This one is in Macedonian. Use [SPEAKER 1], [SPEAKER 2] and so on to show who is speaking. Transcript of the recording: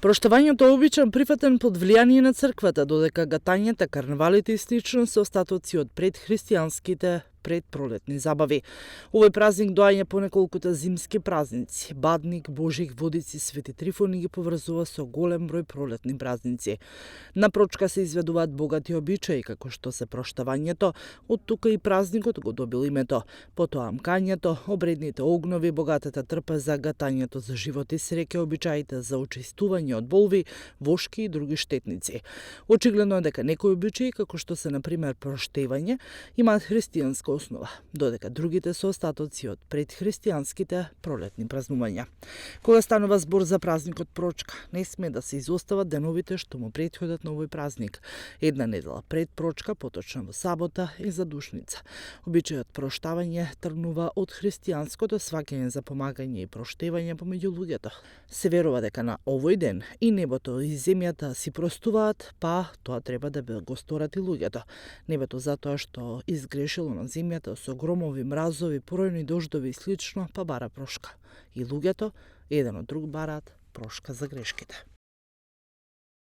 [SPEAKER 1] Проштавањето е обичен прифатен под влијание на црквата, додека гатањата, карнавалите и слично се остатоци од предхристијанските предпролетни забави. Овој празник доаѓа по неколкута зимски празници. Бадник, Божик, Водици, Свети Трифони ги поврзува со голем број пролетни празници. На Прочка се изведуваат богати обичаи, како што се проштавањето, од тука и празникот го добил името. Потоа амкањето, обредните огнови, богатата трпеза, гатањето за живот и среќа, обичаите за очистување од болви, вошки и други штетници. Очигледно е дека некои обичаи, како што се на пример проштевање, имаат христијанска основа, додека другите се остатоци од предхристијанските пролетни празнувања. Кога станува збор за празникот Прочка, не сме да се изостават деновите што му претходат на овој празник. Една недела пред Прочка, поточно во сабота и задушница. Обичајот проштавање тргнува од христијанското сваќање за помагање и проштевање помеѓу луѓето. Се верува дека на овој ден и небото и земјата си простуваат, па тоа треба да го сторат и луѓето. Небото затоа што изгрешило на земјата со громови, мразови, поројни дождови и слично, па бара прошка. И луѓето еден од друг бараат прошка за грешките.